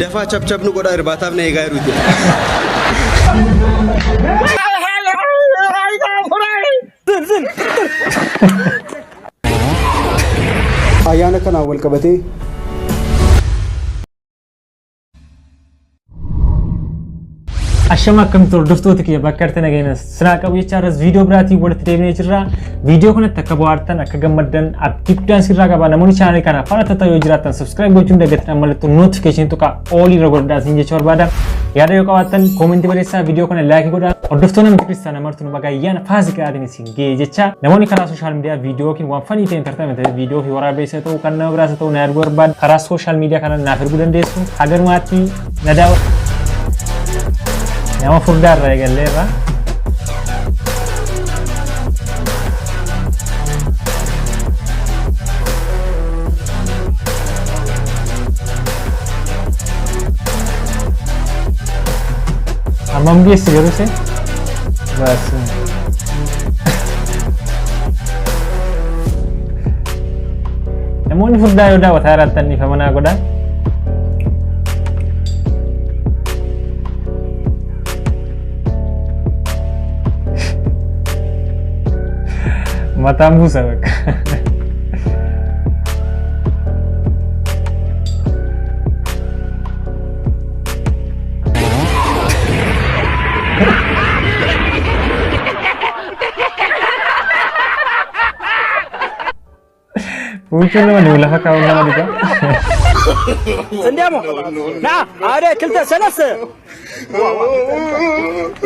Dafaa chapchap nu godhaa irbaataaf na eegaa jiruuti. Ayyaana kanaan wal qabatee Ashama akkamitti hordoftoota kiyya bakka irratti nageenya sinaa qabu jecha irras viidiyoo biraatiin walitti deebinee jirra. Viidiyoo kanatti akka bohaartan akka gammaddan abdii guddaan sirraa qaba. Namoonni chaanalii kana faana tataa yoo jiraattan subscribe gochuun dagatiin mallattoo notification tuqaa all irra godhadhaa isin jecha barbaada. Yaada yoo qabaattan koomentii barreessaa viidiyoo kana laayikii godhaa. Hordoftoonni amantii kiristaanaa martuu baga ayyaana Faasikaatiin isin ga'e jecha namoonni karaa sooshaal miidiyaa viidiyoo yookiin waan fanii ta'e entertainment ta'e viidiyoo fi waraabessa ta'uu kan nama biraas ta'u na erguu barbaadu karaa sooshaal miidiyaa kana naaf erguu dandeessu. Hagarumaatti na daawwa. Nama furdaa irraa eegalleerra. Hammam geessi garuu see? Baasi. Namoonni furdaa yoo daawwataa jiraattan dhiifama naa godhaa. Mataan buusa bakka. Fuuchuun nama dhibu lafa kaa'uun nama dhiba. እንዲያሞ ና ሓደ ክልተ ሰለስተ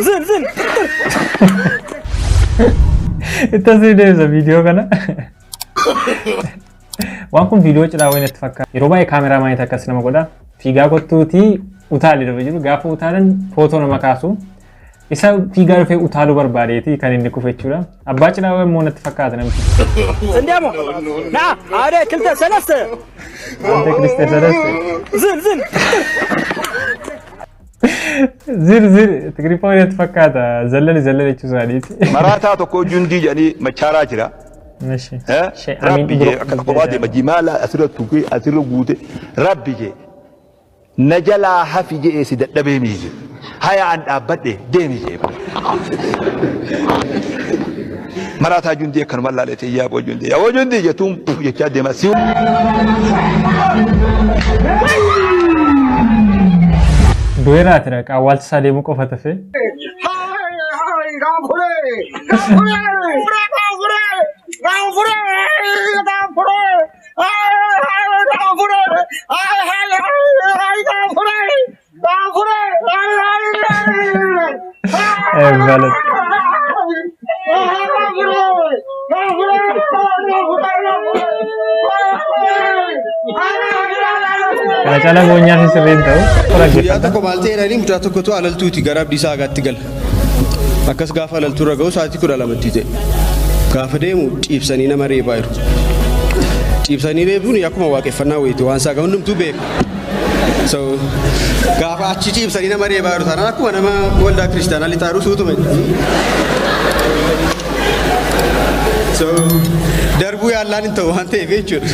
ዝን ዝን Itti asii deebisa viidiyoo kana. Waan kun viidiyoo cidhaa wayii natti fakkaata. Yeroo baay'ee kaameraa maayii akkas nama godha. Fiigaa kottuutii utaalee dhufe jiru. Gaafa utaalan footoo nama kaasu. Isa fiigaa dhufee utaaluu barbaadeeti kan inni kufe jechuudha. Abbaa cidhaa wayii immoo natti fakkaata namichi. እንዲያሞ ና ሓደ ክልተ ሰለስተ Ante Kiristee Sadesse. ዝን ዝን Zir zir Tigiriffaa wayii natti fakkaata. Zallali zallali jechuu isaaniiti. Maraataa tokko jundii jedhanii machaaraa jira. Mishi. Shee Amiin Rabbi jee Biroo. akka kophaa deema jimaala asirra tuqee asirra guute rabbi jee na jalaa hafi jee si dadhabee miije haya an dhaabbadhe deemi jee. Maraataa jundii akkanuma laaleete yaaboo jundii yaaboo jundii jettuun jechaa deema si. Du'eeraati dhaqa awwaalcha isaa deemuu qofa tafe. Balat. Kana caalaa boonyaa fi sirriin ta'u. Guyyaa Dhaggeeffadha. tokko maal ta'e jedhanii mucaa tokkotu alaltuuti gara Abdiisaa Agaatti gala. Akkas gaafa alaltuu irra ga'u sa'aatii 12tti ta'e. Gaafa deemu ciibsanii nama reebaa jiru. Ciibsanii reebuun akkuma waaqeffannaa wayiiti waan isaa hundumtuu beeka. So gaafa achi ciibsanii nama reebaa jiru taanaan akkuma nama waldaa kiristaanaa lixaaru suutuma jedhanii. So darbuu yaallaan hin ta'u waan ta'eef jechuudha.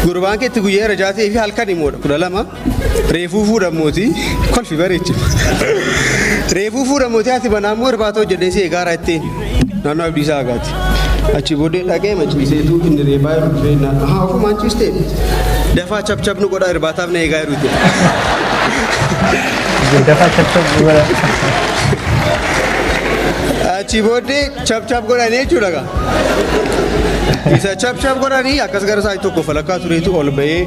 Gurbaan keetti guyyaa irra jaatee fi halkan himoodha 12 reefuu fuudhamooti kolfi bareechi. Reefuu fuudhamooti ati banaa immoo irbaata hojjedhee si eegaaraa ittiin naannoo Abdiisaa Agaati. Achi booddee dhaqee maciiseetu inni reebaa jiru dhufee naan ahaa ofumaan ciistee dafaa chapchap nu godhaa irbaataaf na eegaa jiruuti. Dafaa chapchap godha. Achi booddee chapchap godhanii jechuudha gaa. Isa chapchap godhanii akkas gara sa'aatii tokko falakkaa tureetu ol ba'ee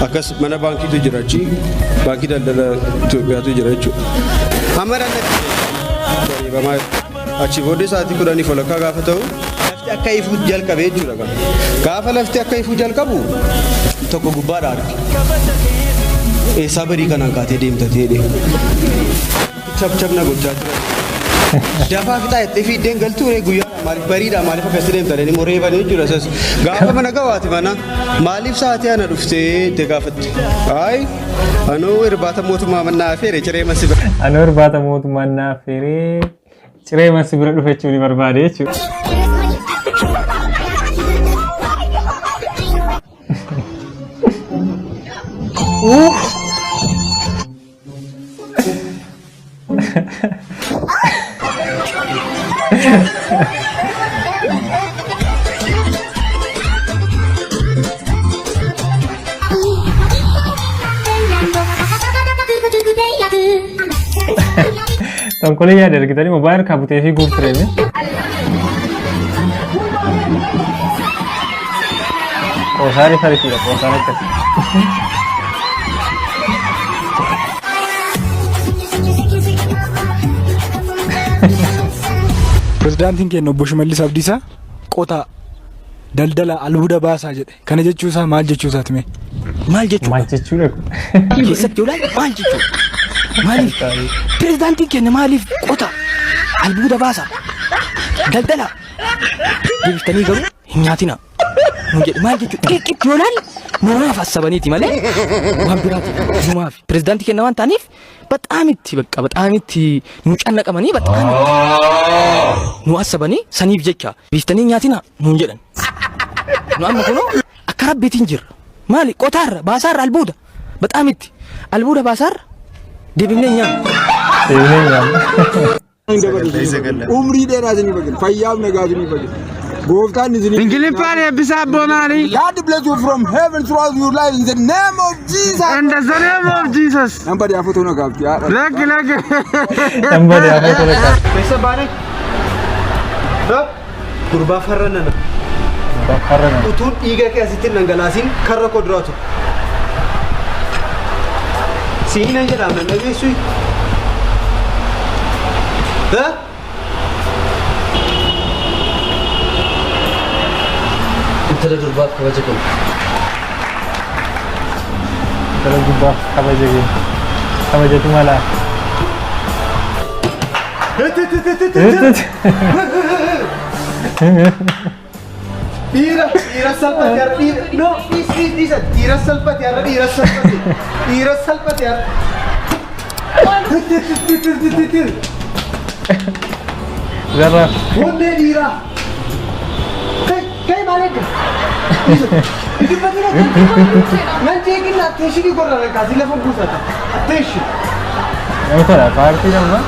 akkas mana baankiitu jira achi baankii daldala Itoophiyaatu jira jechuudha. Hamma danda'e bareebamaa jiru. Achi booddee sa'aatii 10 falakkaa gaafa ta'u lafti akka ifuu jalqabe jechuudha gaa. Gaafa lafti akka ifuu jalqabu tokko gubbaadha arge. Eessaa barii kanaan kaatee deemta ta'ee chap chap na gochaa turan. Dafaa fixaa jettee fiiddeen galtuu ree guyyaadha maaliif bariidha maaliif akkasitti deemta jedhanii immoo reebanii jechuudha isas. Gaafa mana gawaati mana maaliif sa'aatii ana dhuftee jettee gaafatte. Ayi anuu irbaata mootummaa mannaa afeere ciree masi bira. Anuu irbaata mootummaan naaf feeree ciree masi bira dhufe jechuun ni barbaade jechuudha. Tonkolee yaada argitanii mobaayil kabutee fi guurtureemi. Qoosaan ifariitiidha qoosaan akkasii. Pirezidaantiin keenya obbo Shimallis Abdiisaa qotaa daldala albuuda baasaa jedhe. Kana jechuu isaa maal jechuu isaati mee? Maal jechuudha? Maal jechuudha kun? Keessatti yoo ilaalle maal jechuudha? Maaliif? Pirezidaantiin keenya maaliif qota albuuda baasaa daldala deebiftanii garuu hin nyaatina nuun jedhe maal jechuudha? Xiqqeetti yoo ilaalle numaaf assabaniiti malee waan biraati numaaf pirezidaantii keenya waan ta'aniif baxaamitti bakka baxaamitti nu cannaqamanii baxaamitti nu assabanii saniif jecha biiftanii nyaatina nuun jedhan. Nu amma kunoo akka rabbiitiin jirra. Maali qotaarra baasaarra albuuda baxaamitti albuuda baasaarra deebifnee nyaanna. Deebinee nyaanna. Umrii dheeraa isinii fayyada. Fayyaaf nagaa isinii fayyada. Gooftaan isinii. Ingiliffaan eebbisaa abboo maali? God bless you from heaven throughout your life in the name of Jesus. In the name of Jesus. Nan bade afoo toona gaafti. Haadha. Lakki lakki. Dambadee afoo tola kaasa. Keessa baane. Gurbaa farra nana. Farra nana. Utuun dhiiga kee asitti hin dhangalaasin karra koo duraa ture. Siin nan jedhaa nan dhageessu. Intala durbaaf kabaja kennu. Intala durbaaf kabaja kennu. Kabajatu malaa. Dhiira dhiira salphate har'a dhiira no dhiis dhiis dhiisa dhiira salphate har'a dhiira salphate dhiira salphate har'a. Zarra. Wonnee dhiiraa. Kai kai maal eegga? Dubbatina nan jeeqinna attention gorra nan kaasii lafa buusata attention. Nama tola paartii nama.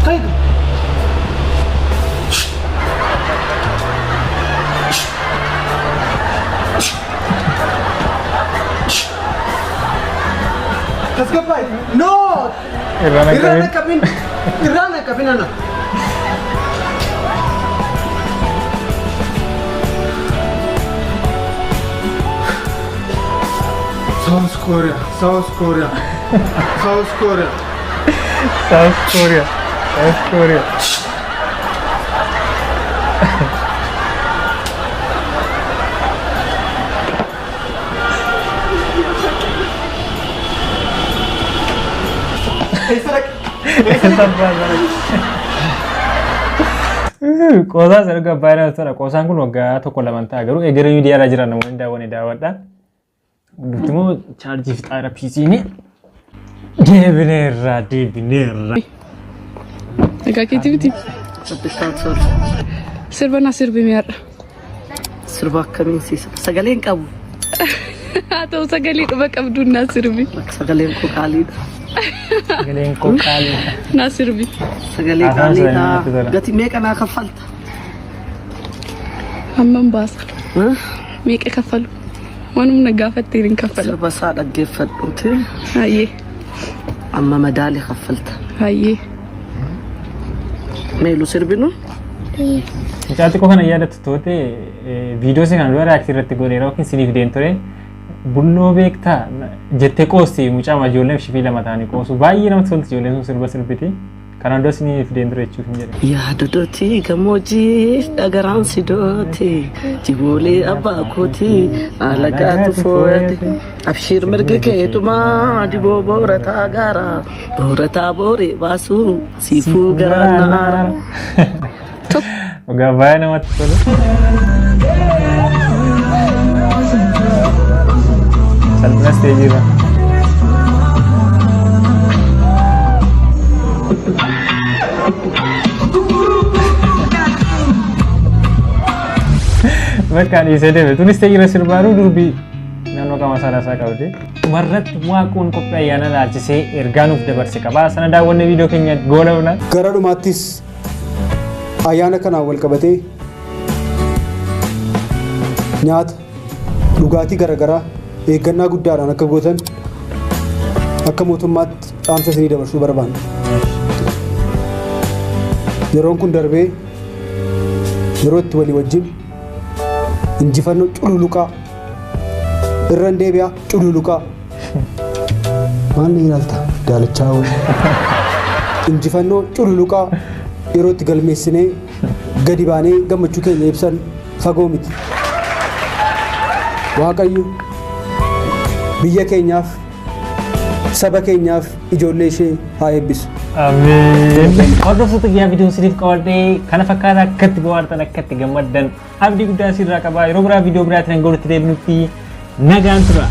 Kai. Tasgabbaa'e. No! Irraan Irraan akkamiin. akkamiin? Irraan akkamiin ana? South Korea, South Korea, South Korea. South Korea. South Korea. Eessa dhaqe? Qoosaa isa dhugaa baay'ee namatti tola. Qoosaan kun waggaa tokko lama ta'a garuu egeree miidiyaa irra jira namoonni daawwanne daawwadha. Dubbi immoo chaarjii fixaa jira PC'n. Deebineerra deebineerra. Nagaa keetii miti. Sirba naa sirbi mi'aadha. Sirba akkamiin siisa? Sagalee hin qabu. Haa ta'u sagalee dhuma qabduun naa sirbi. Sagaleen koo qaaliidha. Sagaleen koo qaaliidha. Naa sirbi. Sagalee Afaan isaanii qaaliidha. natti tola. Gatii meeqa naa kaffalta? Hammam baasa? Meeqa kaffalu? Waanuma na gaafatteen hin kaffala. Sirba isaa dhaggeeffadhuuti. Hayyee. Amma madaali kaffalta. Hayyee. Meelu sirbinu? Mucaa xiqqoo kana yaadattu toote viidiyoo isin kan dura reaaktii irratti godheera yookiin siniif deen ture. Bulloo beektaa jettee qoosti mucaa ijoolleen shifii lama ta'anii qoosu baay'ee namatti tolti ijoolleen sun sirba sirbiti. Kanaan dura siniif deen ture jechuuf hin jedhe. Yaaddooti gammoojjii dhagaraan sidooti jiboolee abbaa kooti alagaatu fooyate abshiir mirgi keetumaa diboo boorataa gaara boorataa booree baasuu siifuu garaan naara. Dhugaa baay'ee namatti tolu. Salphina isteejii irra. Bakka dhiisee deeme. Tunis ta'e irra sirbaaruu durbii naannoo qaama saalaa isaa qabdi. Dhumarratti Waaqoon qophii ayyaana ilaalchisee ergaa nuuf dabarse qaba. Sana daawwannee viidiyoo keenya goolabna. Gara dhumaattis ayyaana kanaan wal qabatee nyaata dhugaatii garaagaraa eeggannaa guddaadhaan akka gootan akka mootummaatti dhaamsa isinii dabarsuu barbaanna. Yeroon kun darbee yeroo itti walii wajjin injifannoo cululuqaa irra hin deebi'aa cululuqaa maal ni ilaalta daalachaa wayii injifannoo cululuqaa yeroo itti galmeessinee gadi baanee gammachuu keenya ibsan fagoo miti. Waaqayyo biyya keenyaaf saba keenyaaf ijoollee ishee haa eebbisu. Ameen. Hordoftoota guyyaa viidiyoon isiniif qabadhee kana fakkaata. Akkatti bohaartan, akkatti gammaddan abdii guddaa isinirraa qaba. Yeroo biraa viidiyoo biraatiin hanga walitti deebinutti nagaan tura.